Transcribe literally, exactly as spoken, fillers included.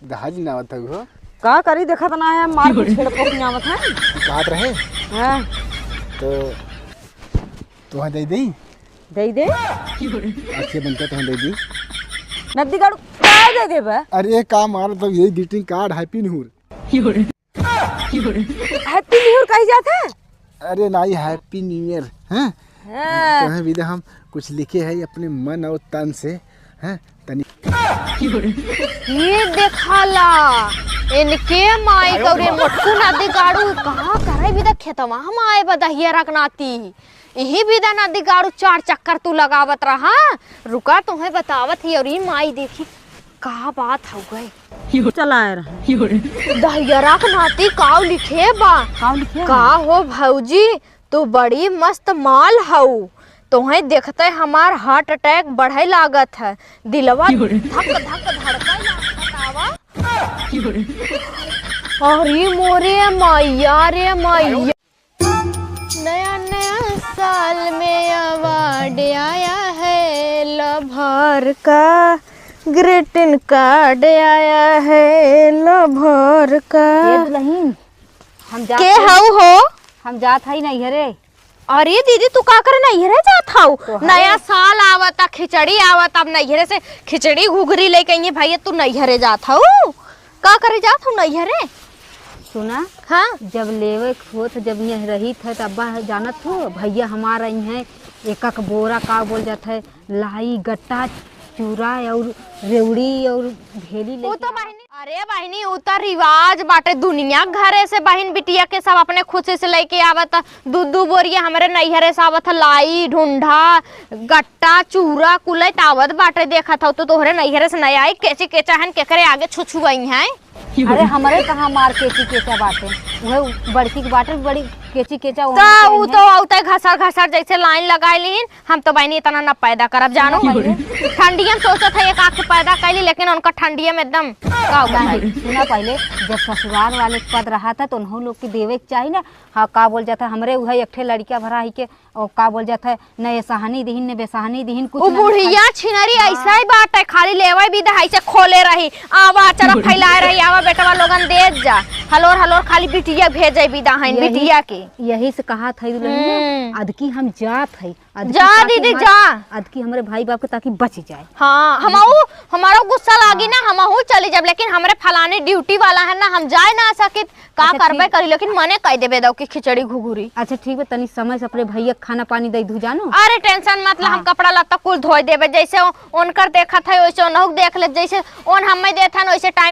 दहाज ना आवत है हो। का करी, देखत ना है, मार के छेड़ पोक आवत है। कहत रहे। हाँ। तो तोहे दे दे। दे दे। आँखें बंद कर, तोहे दे दे। नद्दी गाड़ू का दे देबे? अरे का मार, तो यही greeting card, Happy New Year। Happy New Year कही जात है? अरे नाई, Happy New Year, हैं? हाँ। तोहे बिदा हम कुछ लिखे है अपने मन और तन से, हैं? तनी। ये देखाला, इनके माई गौरे मोटकू नदी गाड़ू कहाँ करे बिदा खेतवा हम आए बा दहिया रखनाती। यही बिदा नदी गाड़ू चार चक्कर तू लगावत रहा। रुका, तोहे बतावत ही। और ये माई देखी का बात हो गए। चलाए रहा। दहियरा के नाती काव लिखे बा। काव लिखे का बा? हो भौजी, तू बड़ी मस्त माल हऊ। तोहे देखते हमार heart attack बढ़े लागत है, दिलवा धक धक धड़के लागत आवा। अरे मोरे मैया रे मैया। नया नया साल में award आया है lover का, greeting card आया है lover का। ये दुल्हन, हम जात के हई। हऊ हो? हम जात हई नैहरे। अरे दीदी, तू का करे नैहरे जात हऊ? तोहरे नया साल आवता, खिचड़ी आवता, अब नैहरे से खिचड़ी घुघरी लेके आई है भैया, तू नैहरे जात हऊ? का करे जात हऊ नैहरे? सुना। हाँ। जब लेवे के होत, जब यहाँ रहित है, तब जानत हो, भैया हमार आई हैं, एक एक बोरा का बोल जात है, लाई, गट्टा, चूरा और रेवड़ी और भेली उ लेके तो बहिनी, अरे बहिनी, उ तो रिवाज बाटे दुनिया के घरे से बहिन बिटिया के सब अपने खुशी से लेके आवत। दू दू बोरिया हमरे नैहरे से आवत ह, लाई, ढूंढा, गट्टा, चूरा, कुलैत आवत बाटे। देखत हऊ तो तोहरे नैहरे से नहीं आई, केची केचा हन केकरे आगे छुछुआई हैं। अरे हमरे कहाँ मार केची केचा बाटे, उहे बड़की के बाटे बड़ी केची केचा, तो ओहन उ के तो हैं। औते घसर घसर जैसे लाइन लगाए लीन। हम तो बहिनी इतना ना पैदा करब, जानू। सुना पहिले। ठंडिया में सोचत है एक आँख पैदा कैली, लेकिन उनका ठंडिया में एकदम का हो गया है। नहीं, सुना पहिले, जब ससुराल वाले के पद रहा था तो उन्हों लोग के देवे के चाही ना। हाँ, का बोल जाता है, हमरे उहे एक ठे लड़किया भरा ही के, और का बोल जाता है, न एसहनी दिहिन, न बेसहनी दिहिन, कुछ उ ना बुढ़िया खाई। छिनरी हाँ। ऐसा ही बात है, खाली लेवे भी दहाई से खोले रही, आवा अचरा फैलाए रही, आवा बेटवा लोगन दे जा, हलोर हलोर खाली बिटिया भेजे भी दहाइन, यही, बिटिया के। यही से कहा था दुल्हन, हम्म। अदकी हम जात है, अदकी जा काकी दीदी, हमार, जा। अदकी हमरे भाई बाप के ताकि बच जाए। हाँ, हमहू, हमारो गुस्सा लागी हाँ। ना, हमहू चली जाब, लेकिन हमरे फलानी ड्यूटी वाला है ना, हम जाए ना सकित, का अच्छा, करबे ठीक। करी, लेकिन मने कह देबे दो कि खिचड़ी घुघुरी। अच्छा, ठीक बा, तनी समय से अपने भैया के खाना पानी दे दू, जानू। अरे, टेंशन मत ला, हम हाँ। कपड़ा लत्ता कुल धोए देबे, जैसे ओ-, ओनकर देखत है, वैसे ओनहु के देख ले, जैसे ओन हमें देत हन, वैसे टाइम